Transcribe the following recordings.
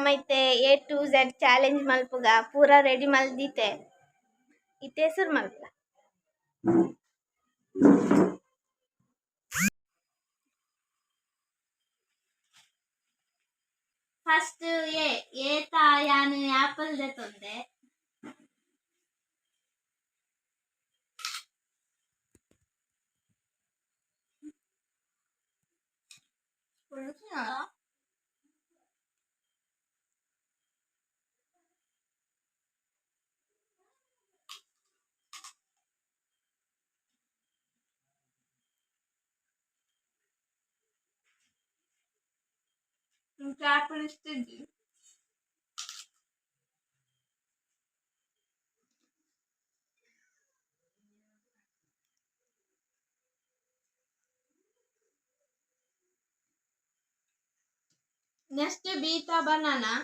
ನಮೈತೆ ಎ ಟು Z challenge ಮಲ್ಪುಗ ಪೂರ ready ಮಲ್ದಿತೆ. ಇತ್ತೆ ಸುರು ಮಲ್ಪುಗ. ಫಸ್ಟ್ ಎ ಏತ ಯಾನ್ ಆಪಲ್ ದೆತೊಂದೆ. ಆಪಲ್ ಇಷ್ಟ ಇಜ್ಜಿ. Next ಬೀತಾ banana.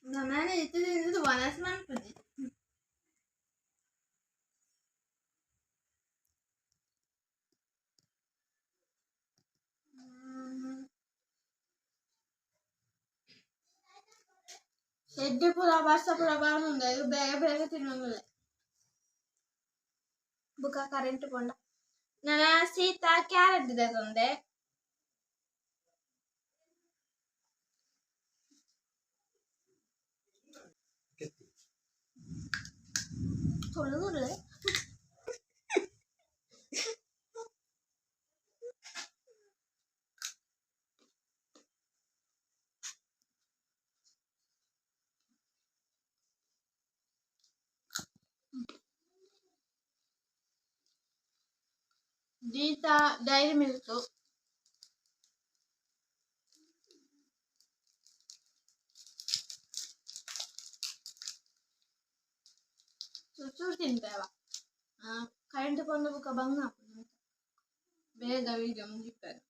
ಬನಾನಾ ಇತ್ತು ತಿಂದು ವನಸ್ ಮನ್ಪುಜಿ. ಎಡ್ಡೆ ಪೂರ ಬರ್ಸ ಪೂರ ಬರೊಂದುಂಡು, ಬೇಗ ಬೇಗ ತಿನ್ನೊಂದುಲ್ಲೆ. ಬುಕ್ಕ ಕರೆಂಟ್ ಪೋಂಡ. ನನ ಸೀತ ಕ್ಯಾರೆಟ್ ದೆತೊಂದೆ. ತುಳುದುಲ್ಲೆ. Dita dairy milk. ಚೂರು ಚೂರು ತಿನ್ಪೇವ. ಕರೆಂಟ್ ಪೋಂಡ ಬುಕ್ಕ ಬಂಗ ಆಪುಂಡು, ಬೇಗ ವೀಡಿಯೋ ಮುಗಿಪೆರೆ.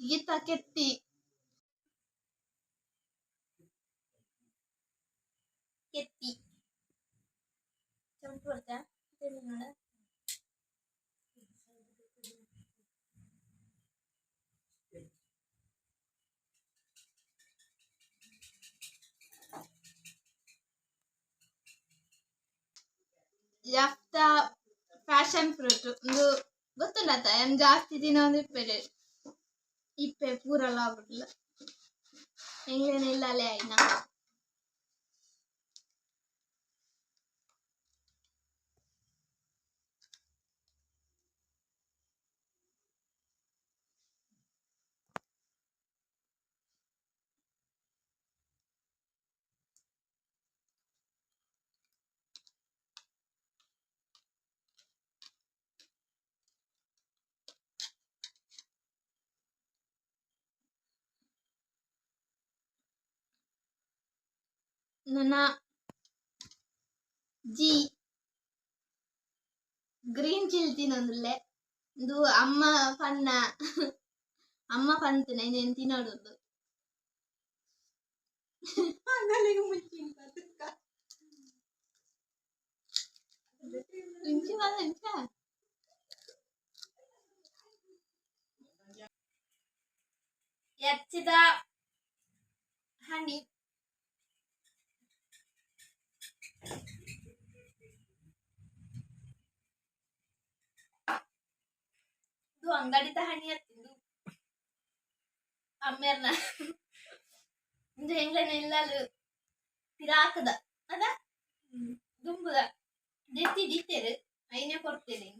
ಈತ ಕೆತ್ತಿ. ಕೆತ್ತಿ ಚಮಚ ಬರ್ತಾ ನೋಡ. ಲೆಫ್ಟ್ ಫ್ಯಾಷನ್ ಫ್ರೂಟ್ ಒಂದು ಗೊತ್ತುಂಡತ, ಏನ್ ಜಾಸ್ತಿ ದಿನ ಒಂದು ಇಪ್ಪೆರೆ ಇಪ್ಪೆ ಪೂರಲ ಆಗುದಿಲ್ಲ. ಎಂಗ್ಲೇನ ಇಲ್ಲಲೇ ಆಯ್ನ. ನನ್ನ ಜಿ ಗ್ರೀನ್ ಚಿಲ್ಲಿ ತಿನ್ನೊಂದುಲ್ಲೆ. ಇಂದು ಅಮ್ಮ ಪನ್ನ, ಅಮ್ಮ ಪಂತಿನ ಇನ್ನೇನು ತಿನ್ನೋದು. ಇಂಚಿ ಇಂಚ. ಹೆಚ್ಚಿದ ಹನಿ. ಇದು ಅಂಗಡಿತ ಹನಿ ಅತ್ತಿಂದು ಅಮ್ಮೇರ್ನ. ಇಂದು ಎಂಗ್ಲೇನ ಇಲ್ಲಲು ಪಿರಾಕದ ಅದ ದುಂಬುದ ದೆತ್ತಿ ದೀತೆರು, ಐನೇ ಕೊಡ್ತೇನೆ.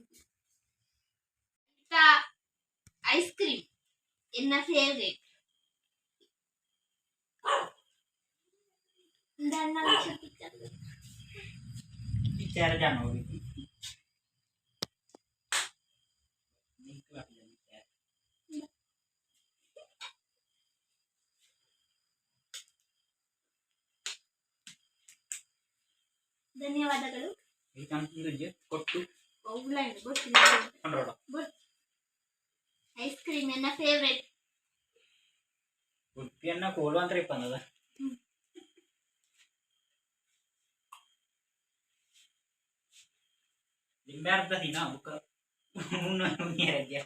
ಐಸ್ ಕ್ರೀಮ್ ಎನ್ನ ಫೇವ್ರೇಟ್. ವಿಚಾರ ಜಾನೋ. ಧನ್ಯವಾದಗಳು. ಕೊಟ್ಟು ಗೊತ್ತಿಲ್ಲ. ಐಸ್ ಕ್ರೀಮ್ ನನ್ನ ಫೇವ್ರೆಟ್. ಉಡುಪಿಯನ್ನ ಕೋಲು ಅಂತ ಇಪ್ಪಂದದ. ಲಿಂಬೆ ಅರ್ಧ ದಿನ ಬುಕ್ಕ ರಜ್ಯ.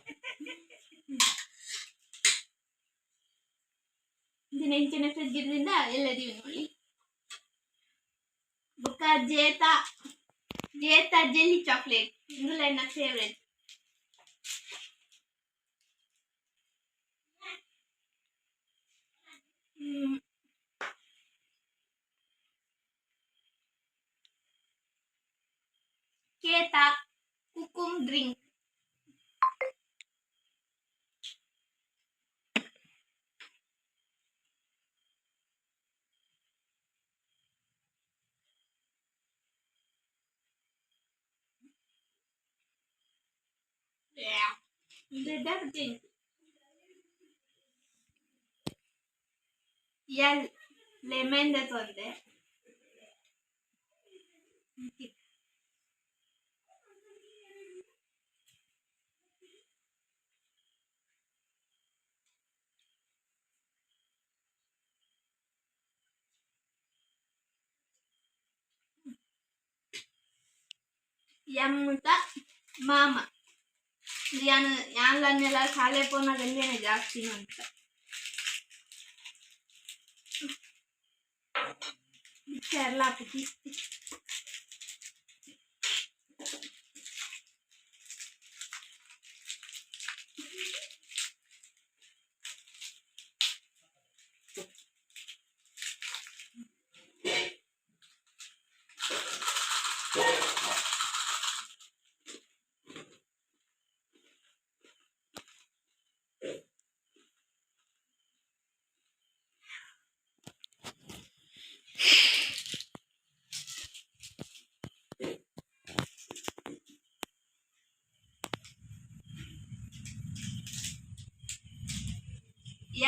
ದಿನ ಇಂಚಿನ ಫ್ರಿಜ್ ಇದ್ರಿಂದ ಎಲ್ಲದೀವಿ ನೋಡಿ. ಬುಕ್ಕ ಜೇತಾ ಜೇತಾ ಜೆಲ್ಲಿ ಚಾಕ್ಲೇಟ್, ಇದು ನನ್ನ ಫೇವ್ರೆಟ್. ಕೇತಾ ಕುಕುಮ್ ಡ್ರಿಂಕ್. L lemon ತೊಂದೆ. ಎಮ್ಮುತ ಮಾಮ ಯಾನ್ ಯಾನ್ಲನ್ನೆಲ್ಲ ಶಾಲೆ ಪೋನಾಗ ಅಲ್ಲೇನೆ ಜಾಸ್ತಿ ಅಂತ ಕೇರಳ ಪುಟಿ.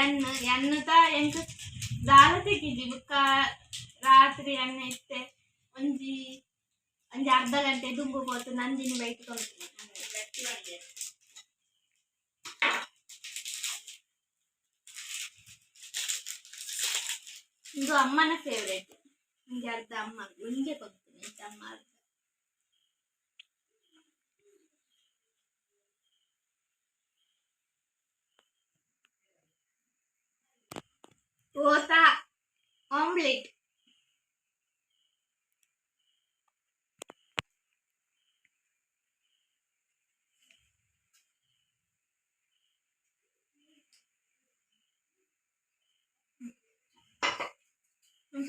ಎಣ್ಣು ಎಣ್ಣುತ ಎಂಕ್ ದಾಲ ತಿಕ್ಕಿಜಿ. ಬುಕ್ಕ ರಾತ್ರಿ ಎಣ್ಣೆ ಇತ್ತೆ ಒಂಜಿ ಒಂಜಿ ಅರ್ಧ ಗಂಟೆ ದುಂಬು ಪೋತು ನಂದಿನಿ ಬೈಟ್ ಕೊಡ್ತೀನಿ. ಗಟ್ಟಿ. ಇದು ಅಮ್ಮನ ಫೇವ್ರೇಟ್. ಒಂಜಿ ಅರ್ಧ ಅಮ್ಮ ಒಂಜೆ ಕೊಡ್ತೀನಿ, ಅಮ್ಮ ಅರ್ಧ. ಓತಾ ಆಮ್ಲೆಟ್.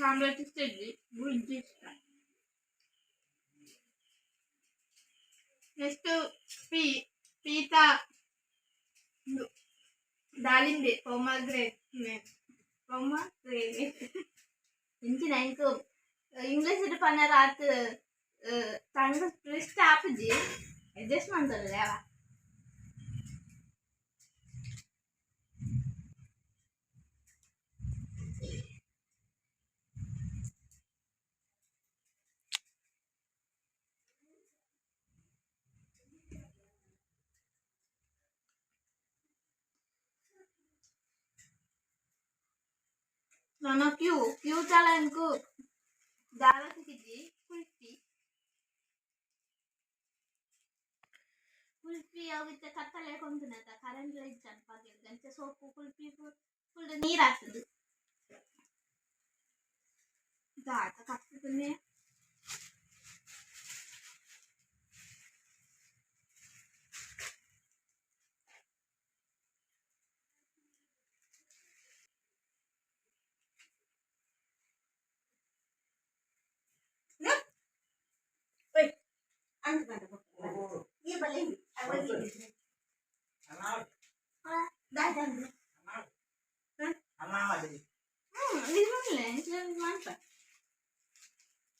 ಆಮ್ಲೆಟ್ ಇಷ್ಟ ಇದ್ವಿ, ಬುರ್ಜಿ ಇಷ್ಟ. ನೆಕ್ಸ್ಟ್ ಪೀ ಪೀತಾ ಇದು ದಾಳಿಂಬೆ, ಪೊಮಗ್ರೇಟ್, ಪೊಮಗ್ರೇನೇಟ್. ಇಂಚಿನ ಎಂಕ್ ಇಂಗ್ಲೀಷ್ ಪನ್ನರ ಆತ್ ತಂಗ ಟ್ವಿಸ್ಟ್ ಆಪುಜಿ, ಅಡ್ಜಸ್ಟ್ ಮಂತೊಲ್ಲ ಯಾವ. ನನ್ನ ಕ್ಯೂ ಕ್ಯೂ ಚಾಲ ಎಂಕು ದಾಲ ತಿಕ್ಕಿಜಿ. ಕುಲ್ಫಿ, ಕುಲ್ಫಿ ಅವಿತ್ತ ಕತ್ತಲೆ ಕೊಂತುನತ ಕರೆಂಟ್ ಇಜ್ಜಂಡ್ ಪಗೆಲ್ ಅಂಚ ಸೋಪು ಕುಲ್ಫಿ ಫುಲ್ ನೀರ್ ಆಗ್ತದೆ. ದಾತ ಕತ್ತನೆ.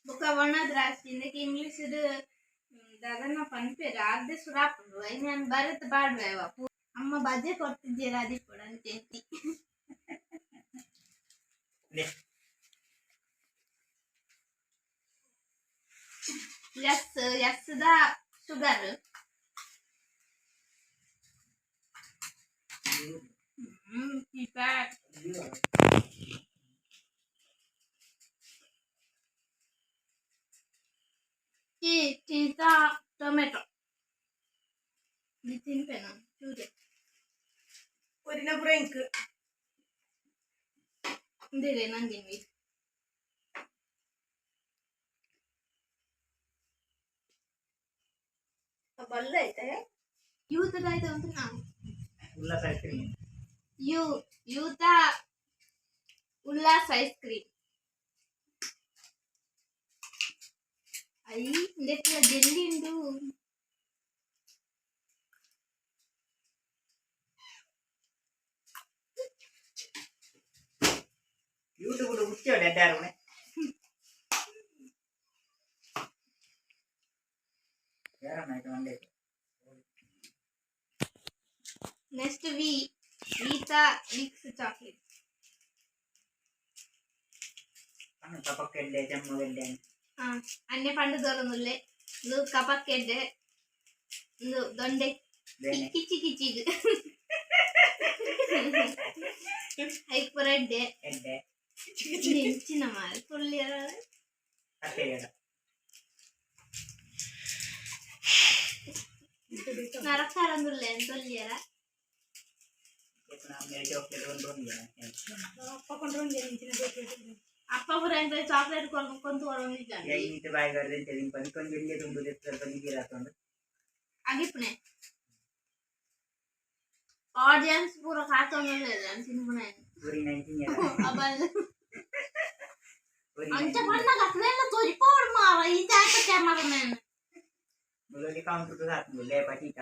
ಬೊಕ್ಕ ಒಣ ದ್ರಾಕ್ಷಿ ಇಂದಕ್ಕೆ ಇಂಗ್ಲೀಷ್ ದಾದನ ಪನ್ಪೆರ್ ಆರ್ದೆ ಸುರಾಪುಂಡು. ಐನ್ ಯಾನ್ ಬರೆತ್ ಪಾಡ್ವೆ ಅವ. ಅಮ್ಮ ಬಜೆ ಕೊರ್ತಿಜ್ಜೆರ್ ಆದಿಪ್ಪೊಡು ಅಂಚೆಂತಿ. Yes yes the sugar. T ಟೀತ tomato ತಿನ್ಪೇನು ಚೂರೆ. ಒರಿನ ಬ್ರೇಂಕ್. ಇಂದಿದೆ ನಂದಿನ್ವಿ. ಬಲ್ಲ ಐತೆ. ಯೂತದ ಆಯ್ತು ಅಂತ ನಾವು. Ullasa ice cream. You ಯೂತ ಉಲ್ಲಾಸ್ ಐಸ್ ಕ್ರೀಮ್. I, ಇಂದೆಟ್ಲ ಜೆಲ್ಲಿ ಉಂಡು. ಯೂಟ್ಯೂಬ್ ಹುಚ್ಚೋಡು ಎಡ್ಡಾರು. ಯಾರನ್ನ ಒಂದೇ. ನೆಕ್ಸ್ಟ್ ವಿ, ವೀತ ವಿಕ್ಸ್ ಚಾಕ್ಲೇಟ್. ಅಣ್ಣ ಕಪಕ್ಕೆಡ್ಡೆ ಜಮ್ಮಗೆಡ್ಡೆ. ಹಾ, ಅನ್ಯ ಪಂಡು ದೊರನುಲ್ಲೆ. ಇದು ಕಪಕ್ಕೆಡ್ಡೆ, ಇದು ದೊಂಡೆ. ಬೇನೆ. ಕಿಚಿ ಕಿಚಿಗ್ ಐಕ್ ಪೂರ ಎಡ್ಡೆ. ಎಡ್ಡೆ. ಎಂಚಿನ ಮಾರೆ ತುಳ್ಳಿಯರ. ಅತ್ತೆ. ನರಕಾರಂದುಲ್ಲೆ ತೊಲ್ಲಿಯರ. ಚಾಕ್ಲೇಟ್ ಒಂದು ಒಂದು. ಅಪ್ಪ ಪೂರ ಎಂತ ಚಾಕ್ಲೇಟ್ ಕೊಂತು ಕೊಡೊಂದಿದ್ದಾನೆ. ಈತ ಬಾಯಿಗಾರ್ದೆ ಕೊಂಚ ಎಲ್ಲಿ ತುಂಬುದು ಸ್ವಲ್ಪ ನೀರು ಹಾಕೊಂಡು. ಅಗಿಪ್ನೆ ಆಡಿಯನ್ಸ್ ಪೂರ ಕಾತೊಂದುಲ್ಲೆರ್ ತಿನ್ಪುನೆ. ಊರಿನ ಇಂಜಿನಿಯರ್. ಅಬಲ್ ಅಂಚ ಪನ್ನಗ ಅಕ್ಲೆನ ತೋಜಿಪೋಡು ಮಾರ, ಈ ಜಾಗ ಕ್ಯಾಮರಾ ಮ್ಯಾನ್. ಮುಲೋಲಿ ಕೌಂಟರ್ ಹಾಕುದು ಲೇಪ ಚೀಟ.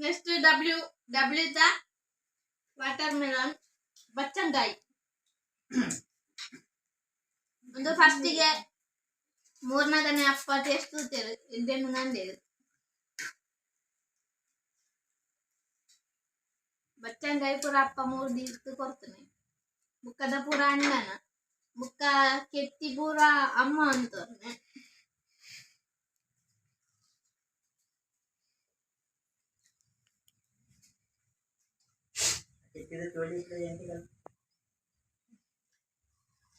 Next W, W the water melon, ಬಚ್ಚಂಗಾಯಿ. ಒಂದು ಫಸ್ಟಿಗೆ ಮೂರ್ನಾಗನೆ ಅಪ್ಪ ಟೇಸ್ಟ್ ತೂತೇರು, ಎಡ್ಡೆಣ್ಣು ನಂದೇರು. ಬಚ್ಚಂಗಾಯಿ ಪೂರ ಅಪ್ಪ ಮೂರು ದಿವಸ ಕೊಡ್ತಾನೆ. ಬುಕ್ಕದ ಪೂರ ಅಣ್ಣನ, ಬುಕ್ಕ ಕೆತ್ತಿ ಪೂರ ಅಮ್ಮ ಅಂತವ್ರೆ. ಕೆತ್ತಿದ ಚೋಳಿ ಎಂತ.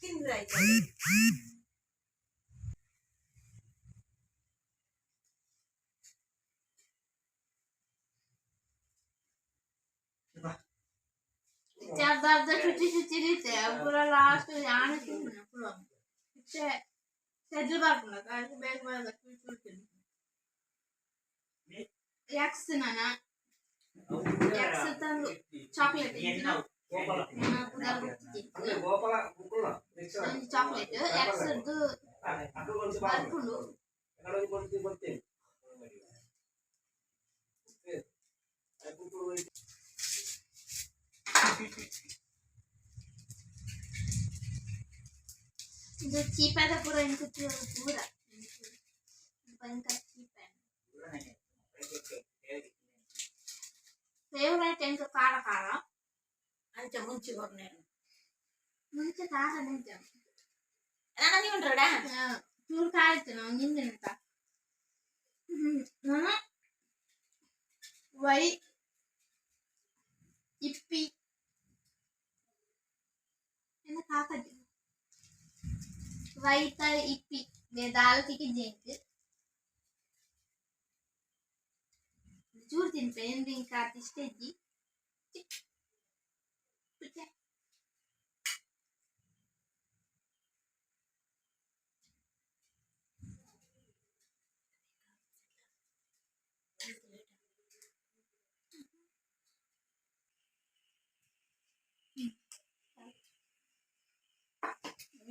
ತಿಂದ್ರೆ ಆಯ್ತು. ಅರ್ಧ ಅರ್ಧ ಶುಚಿ ಶುಚಿ ರೀತೆ ಪೂರ ಲಾಸ್ಟ್ ಯಾಣ ತಿನ್ಪುನ ಪೂರ ಸೆಡ್ಲ್ ಬರ್ಪುಂಡ ಬೇಗ ಬೇಗ ಚೂರು ತಿನ್ಪುನ. ಎಕ್ಸ್, ನಾನ ಎಕ್ಸ್ ತಂದು ಚಾಕ್ಲೇಟ್. ಒಂಜಿ ಚಾಕ್ಲೇಟ್ ಎಕ್ಸ್ ಬರ್ಪುಂಡು. ಇದು ಚೀಪಾದ ಪೂರ ಇಂಚ ಪೂರ ಭಯಂಕರ ಚೀಪ. ಫೇವ್ರೇಟ್ ಎಂಕ ಖಾರ ಖಾರ. ಅಂಚ ಮುಂಚೆ ಕೊರ್ನೆ. ಮುಂಚೆ ಖಾರ ನಿಜ. ನಾನು ನೀವು ಉಂಡ್ರಡ. ಚೂರು ಖಾರ ಇತ್ತು, ನಾವು ನಿಂದೆನಂತ. ನಾನು ವೈ ಇಪ್ಪಿ ಎನ್ನ ಕಾಕಜಿ ವೈತ ಇಪ್ಪಿ ದಾಲ್ತಿಗೆ ಜೇಂಕ್ ಚೂರು ತಿನ್ಪೆ ಇಂಕ ಇಷ್ಟ ಇಜ್ಜಿ.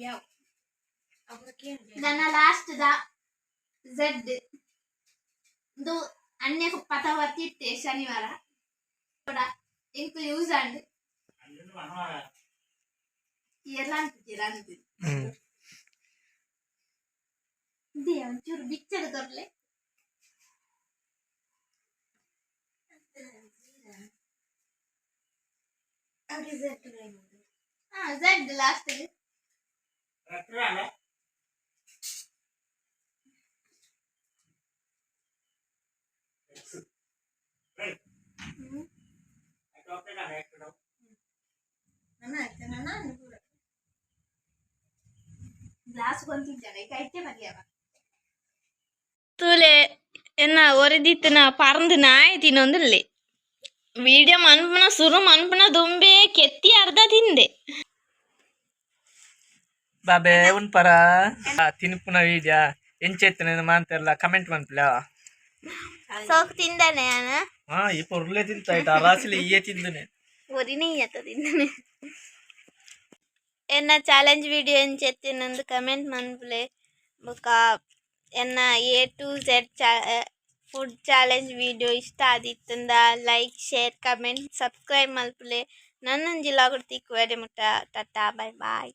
ಯಾವ ನನ್ನ ಲಾಸ್ಟ್ the Z. ಇದು ಅನ್ಯ ಪಥವರ್ತಿ ಇತ್ತೆ ಶನಿವಾರ ಕೂಡ ಇಂಕು ಯೂಸ್ ಅಂಡ್ ಎಲ್ಲ ಅಂತಿದ್ದೀರ ಅಂತಿದ್ದೆ. ಇದೆ ಒಂಚೂರು ಬಿಚ್ಚದ ಕೊರ್ಲೆ. ಹಾ, ಝೆಡ್ ಲಾಸ್ಟ್. ಕಾಸು ಕೊಂತಿದ್ದಾನೆ ಐತೆ ಮರ್ಯಾವ. ತೂಲೆ, ಎನ್ನ ಒರಿದಿತ್ತಿನ ಪರಂದು ನಾಯಿ ತಿನ್ನೊಂದುಲ್ಲೆ. ವೀಡಿಯೋ ಮನ್ಪುನ ಸುರು ಮನ್ಪುನ ದುಂಬೆ ಕೆತ್ತಿ ಅರ್ಧ ತಿಂದೆ. ಬಾಬೆ ಉನ್ಪರ ತಿನ್ಪುನ ವೀಡಿಯೋ ಎಂಚೆತ್ತನ ಮಾಂತೆಲ್ಲ ಕಮೆಂಟ್ ಮನ್ಪುಲ. ಸೋಕ್ ತಿಂದಾನೆ ಅಣ್ಣ. ಹಾ, ಈ ಪೊರ್ಲೆ ತಿಂತ ಆಯ್ತಾ ರಾಸಿಲಿ ಈಯೆ ತಿಂದನೆ. ಒರಿನೇ ಅತ್ತ ತಿಂದಾನೆ. ಎನ್ನ ಚಾಲೆಂಜ್ ವಿಡಿಯೋ ಎಂಚೆತ್ತಿನಂದು ಕಮೆಂಟ್ ಮನ್ಪುಲೆ. ಬೊಕ ಎನ್ನ ಎ ಟು ಝೆಡ್ ಚಾ ಫುಡ್ ಚಾಲೆಂಜ್ ವಿಡಿಯೋ ಇಷ್ಟ ಆದಿತ್ತಂದ ಲೈಕ್, ಶೇರ್, ಕಮೆಂಟ್, ಸಬ್ಸ್ಕ್ರೈಬ್ ಮಲ್ಪುಲೆ. ನನ್ನೊಂಜಿ ಲಾಗುಡ್ ತಿಕ್ಕುವೆರೆ ಮುಟ್ಟ ಟಾಟಾ, ಬಾಯ್ ಬಾಯ್.